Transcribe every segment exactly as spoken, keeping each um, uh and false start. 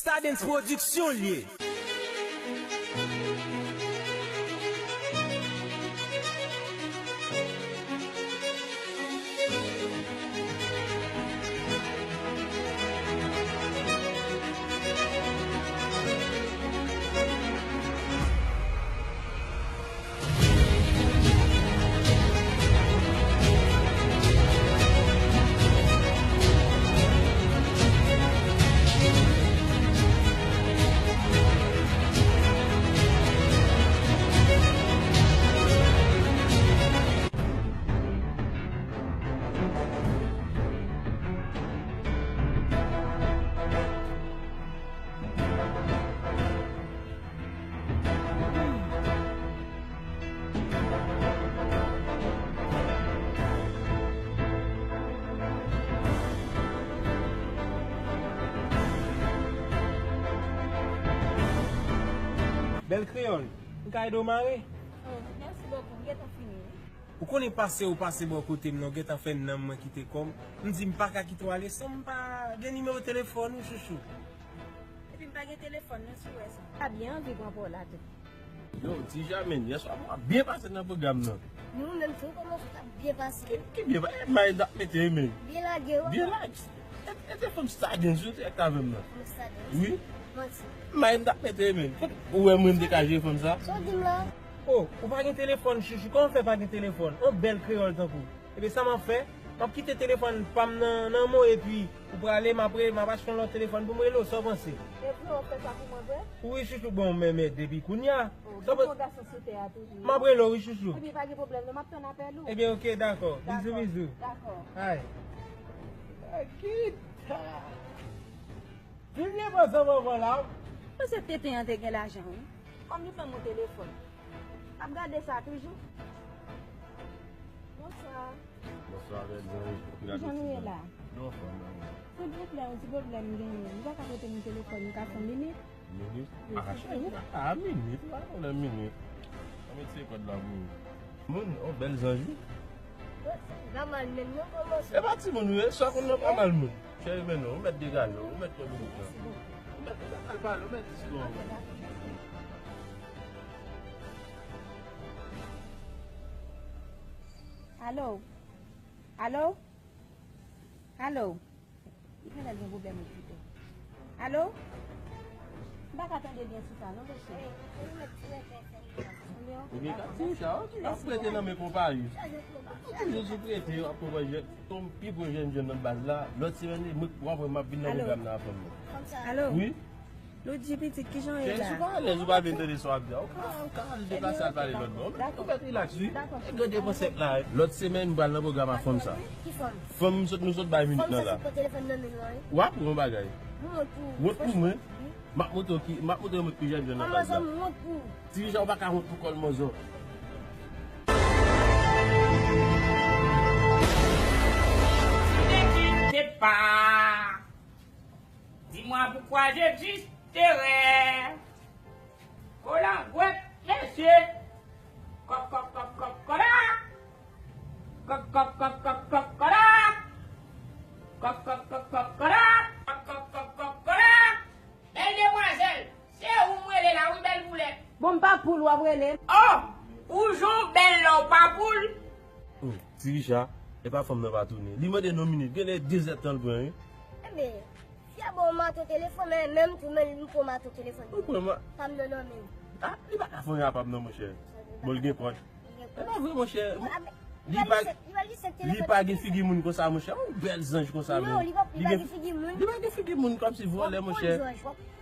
Stardens Production l ye. Bèl kreyòl, m ka ede w mare? Oh, mèsi bokou, m gentan fini wi. Ou konnen pase ou pase bò kote m nan, ou gentan fè nanm mwen kite kò m. M di m pa ka kite w ale san m pa gen nimewo telefòn ou, chouchou. Epi m pa gen telefòn non, si w wè sa. M pa byen anvi pran pa w la tou. Yo, Ti Jamin, yèswa mwen ap byen pase nan pwogram nan. Men ou menm tou, kòman w t ap byen pase? Ki, ki byen pase? May n t ap mete, men. Byen lage, wi. Byen lage. E, e te fanm Stardens, wi, te avè m nan. Fanm Stardens? Wi. Manti. May n t ap mete, men. Ou wè mwen m te ka jere fanm sa? Sa w di m la? Oh, ou pa gen telefòn, chouchou. Kòman w fè pa gen telefòn? On bèl kreyòl tankou w. Ebyen, sa m ap fè? M ap kite telefòn pa m nan, nan men w, epi ou prale, m ap re-, m ap achte yon lòt telefòn pou m rele w, sa w panse? E vre, w ap fè sa pou mwen vre? Wi, chouchou, bon, men, men depi kounye a. Oh, sa gen yon gason sou tè a toujou. M ap rele w, wi, chouchou. Ebyen, pa gen pwoblèm, non, m ap tann apèl ou. Ebyen, oke, dakò. Bizou, bizou. Dakò. Ay. Akita. Vin vye pran sa vòvò la. Mwen se tenten an te gen lajan, wi. Kòm li ban mwen telefòn. M ap gade sa toujou. Bonswa. Bonswa, bèl zanmi. Kijan nou ye la? Nou anfòm, nou anfòm. Silvouplè, yon ti pwoblèm m genyen. M pa ka pote m telefòn, m ka fè yon minit? Minit? Wi, ah, cheri, ou pa ka minit, ou pa pwoblèm minit. Ann met se kòd la pou ou. Moun, on bèl zanj, wi. Granmal menm non, kòman sa? E pa timoun ou ye, sa konn nan pa mal moun. Cheri, men non, ou mèt degaje w, ou mèt pran minit lan. Ou mèt, ou mèt al pale, ou mèt di sa. Alo? Alo? Alo? Li genlè gen pwoblèm ekipè. Alo? M pa ka tande byen sou sa, non, mesye. Ebyen, ka di sa, w ap prete nan men konpayi. Ou toujou sou prete, w ap pran jèn, ton pi gwo jèn jèn nan baz la. Lòt semèn, mwen, w ap wè m ap vin nan pwogram nan avè m nan. Alo? Wi. Loudji pitit, kijan w ye la? Cheri, si w pa alèz, ou pa vin tande sa w ap di a. Ou ka, ou ka al deplase al pale lòt bò. Ou mèt, ou mèt rilaks, wi. E gade konsèp la. Lòt semèn, m pral nan pwogram a fanm sa. Ki fanm? Fanm sot, nou sot bay minit nan la. Fanm sa sot pran telefòn nan men l lan, wi. W ap wè yon bagay. Wont pou mwen. M ap montre w ki, m ap montre w mwen ki jèn jèn nan baz la. Manzè, m wont pou ou. Ti Richard, ou pa ka wont pou kò l, manzè. Ne quittez pas. Dis-moi pourquoi j'existerai. Kolangwèt, mesye. Kòk, kòk, kòk, kòk, kòlak. Kòk, kòk, kòk, kòk, kòk, kòlak. Kòk, kòk, kòk, kòk, kòlak. Kòk, kòk, kòk, kòk, kòlak. Bèl demwazèl, se ou m rele la wi, bèl boulèt. Bon, m pa poul w ap rele. Oh, ou jan w bèl la w pa poul. Oh, Ti Richard, e pa fanm nan pa tounen. Li mande non minit, genlè de zèdtan l pran, wi. Ebyen, fi a ba w mato telefòn, men menm tou, men m pran mato telefòn. Ou pran ma- Pa m nan non menm. Ah, li pa ka fè anyen a pa m nan, monchè. Bon, l gen kòd. E pa vre, monchè. Li pa, li pa gen figi moun konsa, monchè. Yon bèl zanj konsa, men. Non, li pa, li pa gen figi moun. Li pa gen figi moun kòmsi vòlè, monchè.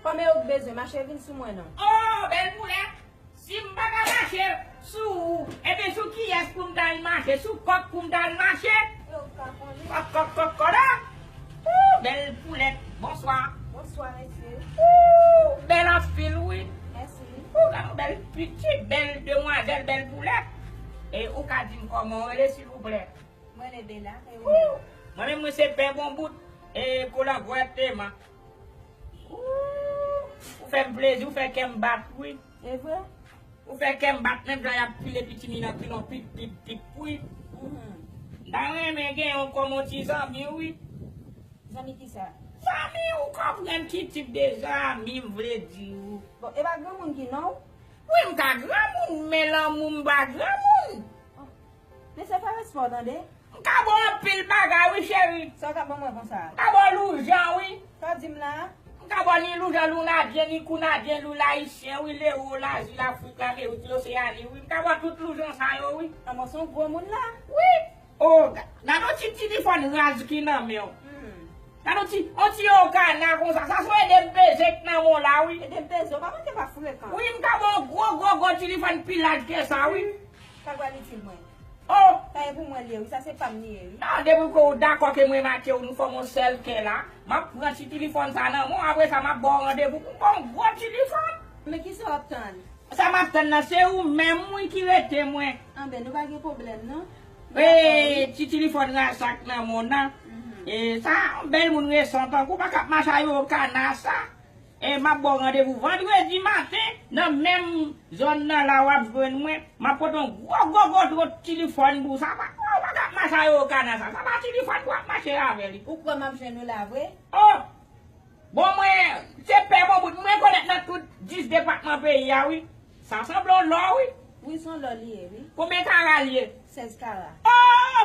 Kòman w bezwen mache vin sou mwen, non? Oh, bèl boulèt! Si m pa ka mache sou ou, ebyen sou kiyès pou m ta al mache? Sou kòk pou m ta al mache? Kòk, kòk, kòk, kòlak. Ou, bèl poulèt. Bonswa. Bonswa, mesye. Ou, bèl anpil, wi. Mèsi. Ou, gade yon bèl pitit, bèl demwazèl, bèl poulèt. E ou ka di m kòman w rele, silvouplè? Mwen rele Bela, e ou menm? Ou, mwen menm, mwen se Bè Bonbout, e Kolangwèt Tema. Ou, ou fè m plezi, ou fè kè m bat, wi. E vre? Ou fè kè m bat, menm jan y ap pile pitimi nan kilon pip, pip, pip, wi. Mhm. M ta renmen gen yon kòm yon ti zanmi, wi. Zanmi kisa? Sa Zanmi, ou konprann ki tip de zanmi m vle di ou. Bon, e pa granmoun ki non w? Wi, m ka granmoun, men lanmou m pa granmoun. Oh. Mesye, fè respè w tande. M ka ba w anpil bagay, wi, cheri. Sa w ka ban mwen konsa? M ka ba w loujan, wi. Sa w di m la? M ka ba w ni loujan lounadyen, ni kounadyen, loul ayisyen, wi, lewo, lazi, lafrik, lamerik, loseani, wi. M ka ba w tout loujan sa yo, wi. Anmò, se yon gwo moun la. Wi. O, ga-, gade yon ti tilifòn raz ki nan men w. Hmm. Gade yon ti, yon ti okana konsa. Sa se ede m peze k nan men w la, wi. Ede m peze, w pa manke pa frekan. Wi, m ka ba w gwo, gwo, gwo tilifòn pi laj ke sa, wi. Sa pral itil mwen. O! Sa e pou mwen li ye, wi. Sa se pa m li ye, wi. Non, depi ke w dakò ke mwen make w, nou fòme yon sèl kè la, m ap pran ti tilifòn sa nan men w, apre sa, m ap ba w randevou pou m ba w yon gwo tilifòn. Men kisa w ap tann? Sa m ap tann nan, se ou menm, wi, ki rete mwen. Anben, nou pa gen pwoblèm, non. E, ti tilifòn rasak nan men w nan. Mhm. E, sa, yon bèl moun resan tankou w pa ka ap mache a yon okana sa. E m ap ba w randevou vandredi maten, nan menm zòn nan la w ap jwenn mwen. M ap pote yon gwo, gwo, gwo, gwo tilifòn pou w. Sa pa, w pa ka ap mache a yon okana sa. Sa pa tilifòn pou w ap mache avè li. Ou kwè m ap jwenn ou la vre? O! Bon, mwen, se pè bon bout. Mwen rekonèt nan tout dis depatman peyi a, wi. Sa sanble yon lò, wi. Wi, se yon lò li ye, wi. Konbyen kara l ye? Sèz kara. O,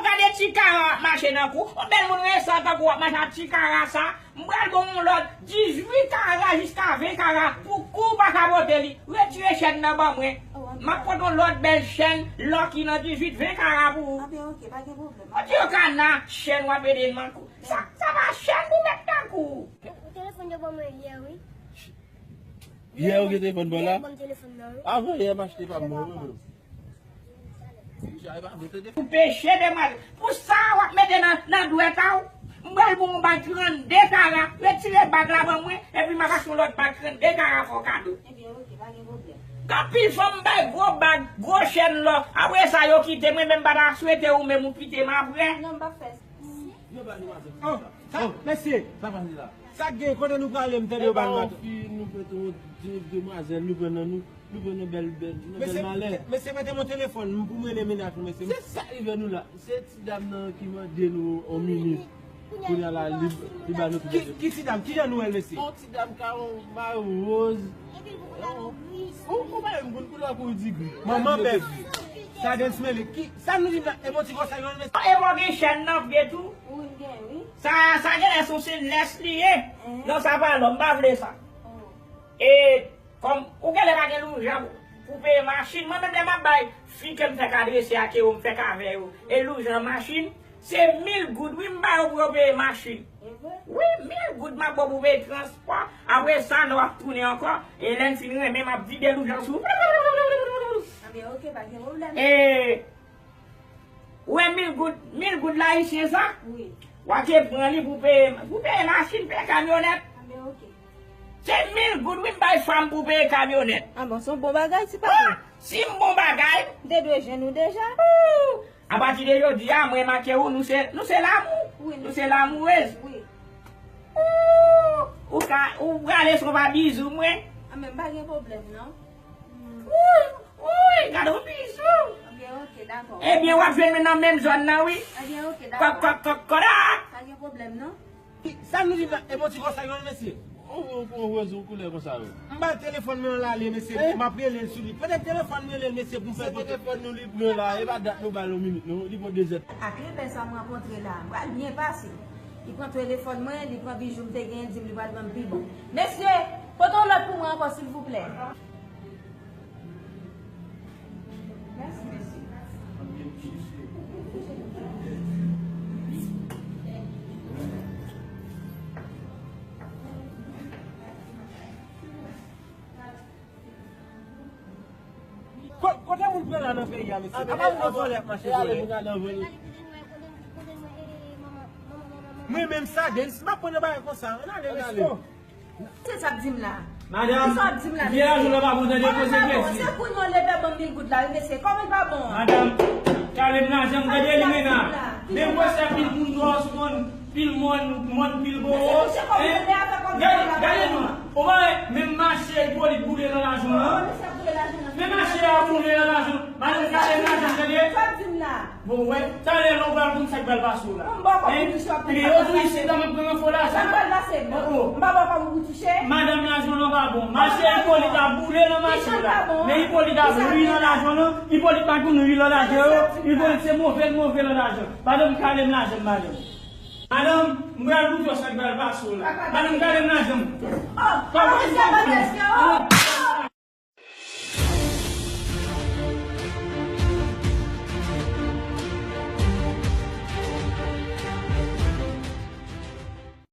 gade ti kara w ap mache nan kou. Yon bèl moun resan tankou w ap mache ak ti kara sa. M pral ba w yon lòt dizuit kara jiska ven kara pou kou w pa ka pote li. Retire chèn nan ban mwen. O, anben. M ap pote yon lòt bèl chèn, lòki nan dizuit, ven kara pou ou. Anben, oke, pa gen pwoblèm. Yon ti okana, chèn w ap ede l nan kou. Sa, sa pa chèn pou mèt nan kou. Ou telefòn yo ban mwen yè, wi. Yè ou gen telefòn pa w la? Yè ban m telefòn nan, wi. Avan yè m achte pa m non, wi, wi. Ou peche demwazèl. Pou sa w ap mete nan, nan dwèt a w. M pral ba w yon bag trannde kara. Retire bag la ban mwen. Epi m ap achte yon lòt bag trannde kara fè w kado. Ebyen, oke, pa gen pwoblèm. Gen anpil fanm bay gwo bag, gwo chèn lò. Apre sa, yo kite mwen, men m pa ta swete ou menm ou kite m apre. Non, m p ap fè sa. Yo ba demwazèl. Oh, sa, mesye. Sa pase la? Sa k gen, kote nou prale, m tande yo ba nou baton. Fi, nou fè yon de-, demwazèl, nou pran nan nou, nou pran nan bèl, bèl, nan bèl malè. Mesye, mesye, mete yon telefòn pou m rele mennaj mwen, mesye. Se sa rive nou la. Se ti dam nan ki mande nou yon minit. Kounye a la, li, li ba nou tout. Ki, ki ti dam? Ki jan nou wè l, mesye? Yon ti dam ka yon mayo woz. Ou, ou pa yon moun koulè pou di gri. Manman bèf. Sa dens mele. Ki, sa nou di la? E bon ti kò sa yon, mesye. E bon gen chèn nan pye tou. Wi, m gen, wi. Sa, sa genlè se yon se lès li ye. Enhen. Non, sa pa lòm, m pa vle sa. Oh. E kòm ou genlè pa gen loujan pou, pou peye machin, mwen menm lè m ap bay fi ke m fèk adrese a, ke yo m fèk avè yo, e loujan machin, se mil goud, wi, m ba yo pou yo peye machin. E vre? Wi, mil goud m ap ba w pou peye transpò. Apre sa, lè w ap tounen ankò, e lè n fin renmen, m ap vide loujan sou ou. Anben, oke, pa gen pwoblèm. E Ou wè mil goud, mil goud la ayisyen sa? Wi. W a ke pran li pou peye, pou peye machin, peye kamyonèt. Anben, oke. Se mil goud, wi, m bay fanm pou peye kamyonèt. A bon, se yon bon bagay, ti papa. Ah, si m bon bagay. M te dwe jwenn ou deja. Ou! Apati de jodi a, mwen make ou, nou se, nou se lanmou. Wi, nou se lamourez. Wi. Ou, ou ka, ou prale se yon pa bizou mwen. Anben, m pa gen pwoblèm, non. Ou! Woy, gade yon bizou. Ebyen, oke, dakò. Ebyen, w ap jwenn mwen nan menm zòn nan, wi. Ebyen, oke, dakò. Kòk, kòk, kòk, kòdak. Pa gen pwoblèm, non. Sa nou di la, e bon ti kò sa yo, mesye. Ou, ou, ou, ou, ou koulè konsa, wi. M ba telefòn mwen an l ale, mesye. M ap rele l sou li. Pètèt telefòn mwen rele l, mesye, pou m fè. Se telefòn nou li pran la, e pa dat nou ba l yon minit, non. Li pran de zè. Ak lepè sa m rankontre la, m pral byen pase. Li pran telefòn mwen, li pran bijou m te genyen, di m li pral ban m pi bon. Mesye, pote yon lòt pou mwen ankò, silvouplè. Ko-, kote moun pran la nan peyi a, mesye? Apa moun nan vòlè ap mache vòlè? Mwen menm sa, Dens, m ap pran nan bagay konsa. Ann ale, mesye. Se sa k di m la. Madanm, kisa w ap di m la, mesye? Kòman l pa bon? Se pou yon lepè ban m mil goud la, wi, mesye. Kòman l pa bon an? Madanm, kale m lajan m, gade li menm la. Men mwen se pil moun dwòs, moun pil mòn, mòn pil bowo. Gade, gade nou. Ou pa wè, menm mache ipolit boule nan lajan an. Menm mache a boule nan lajan. Madanm, kale m lajan m, tande? Bon, wè, talè lè w pral konn sa k pral pase w la. M pa w kòb pou touche w ap. Yo tou isit la, m ap pran yon fo lajan. Sa k pral pase? Oh, oh. M pa ba w kòb pou touche. Madanm, lajan w pa bon. Mache Ipolit ap boule nan mache w la. Men Ipolit ap ri nan lajan w. Ipolit pa konn ri nan lajan yo. Ipolit se move l move nan lajan. Madanm, kale m lajan m, madanm. Madanm, m pral montre w sa k pral pase w la. Madanm, kale m lajan m. Oh, kòman se pa deske, oh.